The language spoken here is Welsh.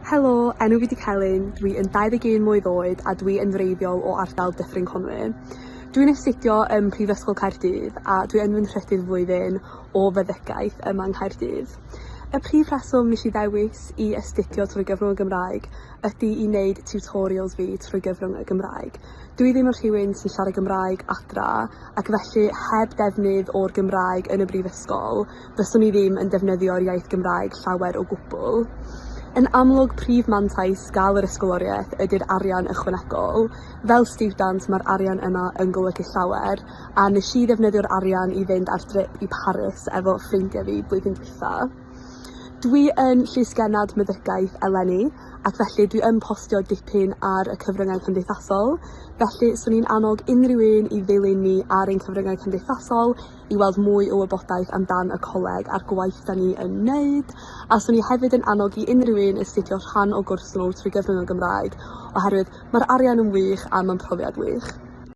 Helo, enw fi 'di Celyn, dwi yn 21 mlwydd oed a dwi yn wreiddiol o ardal Dyffryn Conwy. Dwi'n astudio ym Mhrifysgol Caerdydd a dwi yn fy nhrydydd flwyddyn o feddygaeth yma yng Nghaerdydd. Y prif rheswm nes i ddewis i astudio trwy gyfrwng y Gymraeg ydi i neud tiwtorials fi trwy gyfrwng y Gymraeg. Dwi ddim yn rhywun sy'n siarad Gymraeg adra ac felly heb defnydd o'r Gymraeg yn y brifysgol fyswn i ddim yn defnyddio'r iaith Gymraeg llawer o gwbwl. Yn amlwg prif mantais ga'l yr ysgoloriaeth ydi'r arian ychwanegol. Fel stiwdant ma'r arian yma yn golygu llawer a nesh i ddefnyddio'r arian i fynd ar drip i Paris efo ffrindia fi blwyddyn dwitha. Dwi yn llysgennad meddygaeth eleni ac felly dwi yn postio dipyn ar y cyfryngau cymdeithasol felly swn i'n annog unryw un i ddilyn ni ar ein cyfryngau cymdeithasol i weld mwy o wybodaeth amdan y coleg a'r gwaith 'dan ni yn neud a swn i hefyd yn annog i unryw un astudio rhan o gwrs nhw trwy gyfrwng y Gymraeg oherwydd ma'r arian yn wych a ma'n profiad wych.